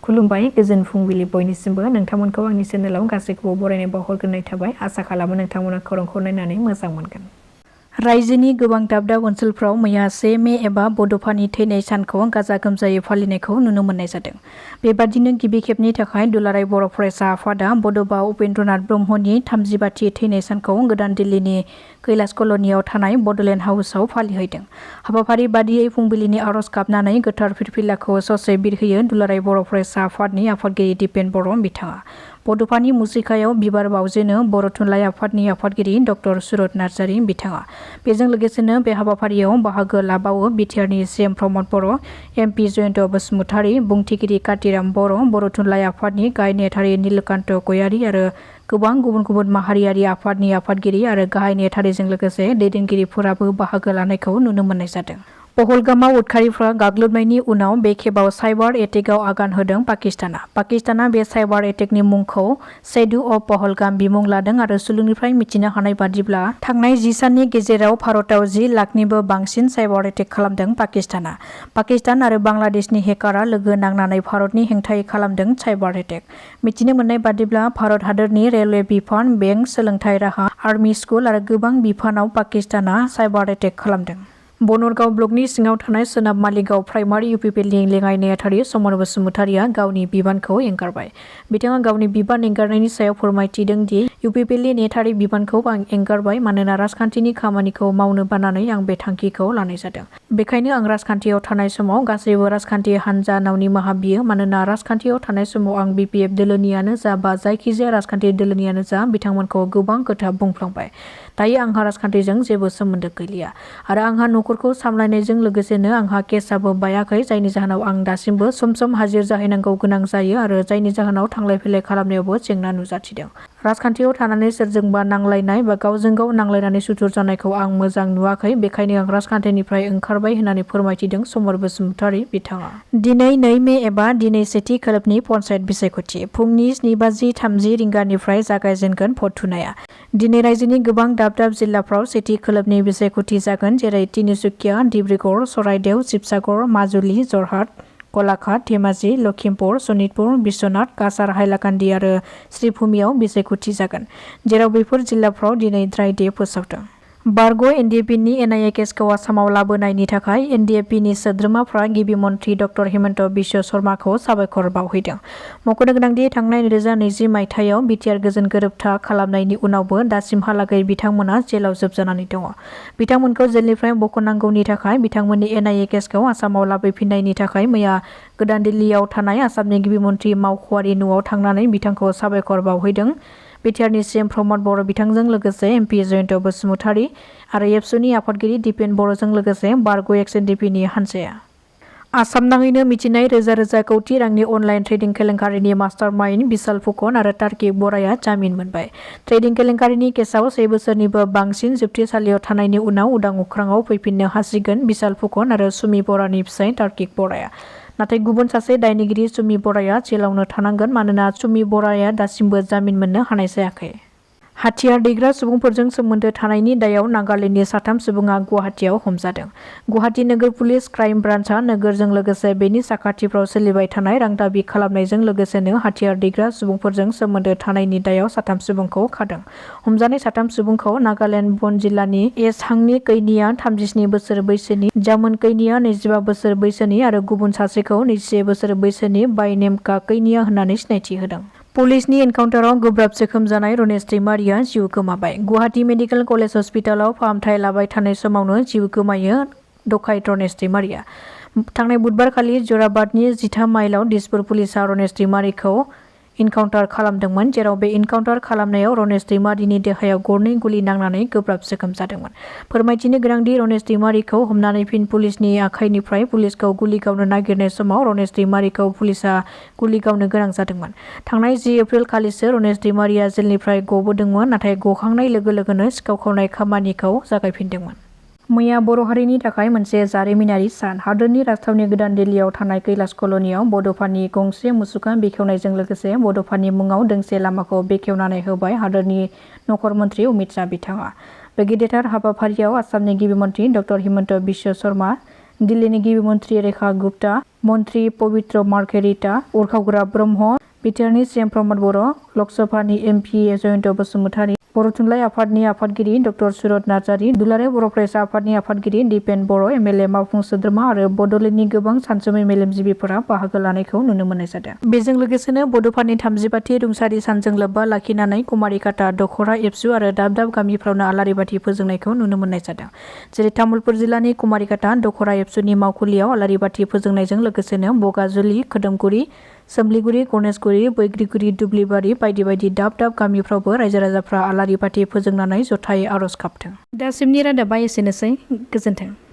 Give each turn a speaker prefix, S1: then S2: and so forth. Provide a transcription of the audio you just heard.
S1: खुलुमबाय गोजोन फुंबिलि बयनिसिमबो नोंथांमोनखौ आंनि चेनेलाव गासैखौबो बरायनाय बावहरग्रोनाय थाबाय आसा खालामो नोंथांमोना खौरांखौ नायनानै मोजां मोनगोन। रायजोनि गोबां दाब दाब ओनसोलफ्राव मैया 1 मे एबा बड'फानि थैनाय सानखौ गाजा गोमजायै फालिनायखौ नुनो मोननाय जादों। बेबादिनो गिबि खेबनि थाखाय दुलाराय बर' फरायसा आफादा बड'फा उपेन्द्रनाथ ब्रह्मनि 30बाथि थैनाय सानखौ गोदान दिल्लीनि कैलाश कल'नियाव थानाय बड'लेण्ड हाउसआव फालिहैदों। हाबाफारि बादियै फुंबिलिनि आर'ज गाबनानै गोथार फिरफिलाखौ ससे बिरहोयो दुलाराय बर' फरायसा आफादनि आफादगिरि दिपेन बर' बिथाङा। बड'फानि मुसिखायाव बिबार बावजेनो बर' थुनलाइ आफादनि आफादगिरि डक्टर सुरत नार्जारी बिथाङा। बेजों लोगोसेनो बे हाबाफारियाव बाहागो लाबावो बिटिआरनि सिएम प्रमद बर', एमपि जयन्त बसुमतारी, बुंथिगिरि कातिराम बर', बर' थुनलाइ आफादनि गाहाय नेहाथारि नीलकान्त गयारी आरो गोबां गुबुन गुबुन माहारियारि आफादनि आफादगिरि आरो गाहाय नेहाथारिजों लोगोसे दैदेनगिरिफोराबो बाहागो लानायखौ नुनो मोननाय जादों। पहलगामाव उदखारिफ्रा गाग्लोबनायनि उनाव बे खेबाव साइबार एटेकआव आगान होदों पाकिस्ताना। पाकिस्ताना बे साइबार एटेकनि मुंखौ शैडु अफ पहलगाम बिमुं लादों आरो सुलुंनिफ्राय मिथिनो हानाय बादिब्ला थांनाय 10 साननि गेजेराव भारतआव 10 लाखनिबो बांसिन साइबार एटेक खालामदों पाकिस्ताना। पाकिस्तान आरो बांलादेशनि हेकारा लोगो नांनानै भारतनि हेंथायै खालामदों साइबार एटेक। मिथिनो मोननाय बादिब्ला भारत हादरनि रेलवे बिफान, बेंक, सोलोंथाइ राहा, आर्मि स्कुल आरो गोबां बिफानाव पाकिस्ताना साइबार एटेक खालामदों। बनरगाव ब्लकनि सिङाव थानाय सोनाब मालिगाव प्राइमारि इउपिपिएलनि लेङाइ नेहाथारि समर बसुमतारीया गावनि बिबानखौ एंगारबाय। बिथाङा गावनि बिबान एंगारनायनि सायाव फोरमायथिदों दि इउपिपिएलनि नेहाथारि बिबानखौ आं एंगारबाय मानोना राजखान्थिनि खामानिखौ मावनो बानानै आं बे थांखिखौ लानाय जादों। बेखायनो आं राजखान्थियाव थानाय समाव गासैबो राजखान्थि हान्जानाव निमाहा बियो मानोना राजखान्थियाव थानाय समाव आं बिपिएफ दोलोनियानो जा बा जायखिजाया राजखान्थि दोलोनियानो जा बिथांमोनखौ गोबां खोथा बुंफ्लांबाय। दायो आंहा राजखान्थिजों जेबो सोमोन्दो गैलिया आरो आंहा न'खरखौ सामलायनायजों लोगोसेनो आंहा केसआबो बायाखै जायनि जाहोनाव आं दासिमबो सम हाजिर जाहैनांगौ गोनां जायो आरो जायनि जाहोनाव थांलाय फैलाय खालामनायावबो जेंना नुजाथिदों। राजखान्थियाव थानानै सोरजोंबा नांलायनाय बा गावजों गाव नांलायनानै सुथुर जानायखौ आं मोजां नुवाखै बेखायनो आं राजखान्थिनिफ्राय ओंखारबाय होननानै फोरमायथिदों समर बसुमतारी बिथाङा। दिनै 2 मे एबा दिनै सेथि खोलोबनि पन्चायत बिसायख'थि फुंनि 7:30 रिंगानिफ्राय जागायजेनगोन भट थुनाया। दिनै रायजोनि गोबां दाब दाब जिल्लाफ्राव सेथि खोलोबनि बिसायख'थि जागोन जेरै तिनिसुकिया, डिब्रुगड़, चराइदेव, शिबसागर, माजुलि, जरहाट, गलाघाट, धेमाजि, लखिमपुर, सनितपुर, बिश्वनाथ, काछार, हाइलाकान्दि आरो श्रीभूमियाव बिसायख'थि जागोन, जेराव बेफोर जिल्लाफ्राव दिनै ड्राइ डे फोसावदों। बारग' एनडिएफबिनि एनआइए केसखौ आसामाव लाबोनायनि थाखाय एनडिएफबिनि सोद्रोमाफ्रा गिबि मन्थ्रि डक्टर हिमन्त बिश्व शर्माखौ साबायखर बावहैदों। मख'नो गोनांदि थांनाय 2020 मायथाइयाव बिटिआर गोजोन गोरोबथा खालामनायनि उनावबो दासिमहालागै बिथांमोना जेलाव जोबजानानै दङ। बिथांमोनखौ जेलनिफ्राय बख'नांगौनि थाखाय बिथांमोननि एनआइए केसखौ आसामाव लाबोफिननायनि थाखाय मैया गोदान दिल्लीयाव थानाय आसामनि गिबि मन्थ्रि मावख'आरि न'आव थांनानै बिथांखौ साबायखर बावहैदों। बिटिआरनि सिएम प्रमद बर' बिथांजों लोगोसे एमपि जयन्त बसुमतारी आरो एबसुनि आफादगिरि दिपेन बर'जों लोगोसे बारग' एक्स एनडिएफबिनि हान्जाया। आसाम नाङैनो मिथिनाय रोजा रोजा कौटि रांनि अनलाइन ट्रेडिं केलेंकारिनि मास्टार माइन्ड बिशाल फुकन आरो तार्किक बराया जामिन मोनबाय। ट्रेडिं केलेंकारिनि केसआव 1 बोसोरनिबो बांसिन जोबथेसालियाव थानायनि उनाव उदां अख्राङाव फैफिननो हासिगोन बिशाल फुकन आरो सुमि बरानि फिसाय तार्किक बराया। नाथाय गुबुन सासे दायनिगिरि सुमि बराया जेलावनो थानांगोन मानोना सुमि बराया दासिमबो जामिन मोननो हानाय जायाखै। हाथियार दैग्रा सुबुंफोरजों सोमोन्दो थानायनि दायाव नागालेण्डनि 3 सुबुङा गुवाहाटीआव हमजादों। गुवाहाटी नोगोर पुलिस क्राइम ब्रान्चआ नोगोरजों लोगोसे बेनि साखाथिफ्राव सोलिबाय थानाय रां दाबि खालामनायजों लोगोसेनो हाथियार दैग्रा सुबुंफोरजों सोमोन्दो थानायनि दायाव 3 सुबुंखौ खादों। हमजानाय 3 सुबुंखौ नागालेण्ड बन जिल्लानि एचहांनि कैनिया 37 बोसोर बैसोनि, जामोन कैनिया 25 बोसोर बैसोनि आरो गुबुन सासेखौ 21 बोसोर बैसोनि बायनेमका कैनिया होननानै सिनायथि होदों। पुलिसनि एनकाउन्टाराव गोब्राब जोखोम जानाय रनेश दैमारिया जिउ गोमाबाय। गुवाहाटी मेडिकेल कलेज हस्पिटालाव फाहामथाय लाबाय थानाय समावनो जिउ गोमायो डकाइत रनेश दैमारिया। थांनाय बुधबारखालि जराबादनि 13 माइलाव दिसपुर पुलिसआ रनेश दैमारिखौ इनकाउन्टार खालामदोंमोन, जेराव बे इनकाउन्टार खालामनायाव रनेश दैमारिनि देहायाव गरनै गुलि नांनानै गोब्राब जोखोम जादोंमोन। फोरमायथिनो गोनांदि रनेश दैमारिखौ हमनानै फिन पुलिसनि आखाइनिफ्राय पुलिसखौ गुलि गावनो नागिरनाय समाव रनेश दैमारिखौ पुलिसआ गुलि गावनो गोनां जादोंमोन। थांनाय 10 एप्रिल खालिसो रनेश दैमारिया जेलनिफ्राय गबोदोंमोन, नाथाय गखांनाय लोगो लोगोनो सिखाव खावनाय खामानिखौ जागायफिनदोंमोन। मैया बर' हारिनि थाखाय मोनसे जारिमिनारि सान। हादोरनि राजथावनि गोदान दिल्लीयाव थानाय कैलाश कल'नियाव बड'फानि गंसे मुसुखा बेखेवनायजों लोगोसे बड'फानि मुङाव दोंसे लामाखौ बेखेवनानै होबाय हादोरनि नखर मन्थ्रि अमित शाह बिथाङा। बे गेदेरथार हाबाफारियाव आसामनि गिबि मन्थ्रि डक्टर हिमन्त बिश्व शर्मा, दिल्लीनि गिबि मन्त्रि रेखा गुप्ता, मन्त्रि पवित्र मार्घेरिटा, उरखावग्रा ब्रह्म, बिटिआरनि CM प्रमद बर', लकसभानि MP जयन्त बसुमतारी, बर' थुनलाइ आफादनि आफादगिरि डक्टर सुरत नार्जारी, दुलाराय बर' फरायसा आफादनि आफादगिरि दिपेन बर', MLA मावफुं सोद्रोमा आरो बड'लेण्डनि गोबां सानसुमै मेलेमजिबिफोरा बाहागो लानायखौ नुनो मोननाय जादों। बेजों लोगोसेनो बड'फानि 35थि रुंसारि सानजों लोब्बा लाखिनानै कुमारिकाटा, दखरा, एबसु आरो दाब दाब गामिफ्रावनो आलारि बाथि फोजोंनायखौ नुनो मोननाय जादों। जेरै तामुलपुर जिल्लानि कुमारिकाटा, दखरा, एबसुनि मावखुलियाव आलारि बाथि फोजोंनायजों लोगोसेनो बगाजुलि, खोदोमगुरि, सोमलिगुरि, गणेशगुरि, बैग्रिगुरि, दुब्लिबारि बायदि बायदि दाब दाब गामिफ्रावबो रायजो राजाफ्रा आलारि बाथि फोजोंनानै जथायै आर'ज गाबदों। दासिमनि रादाबा एसेनोसै। गोजोन्थों।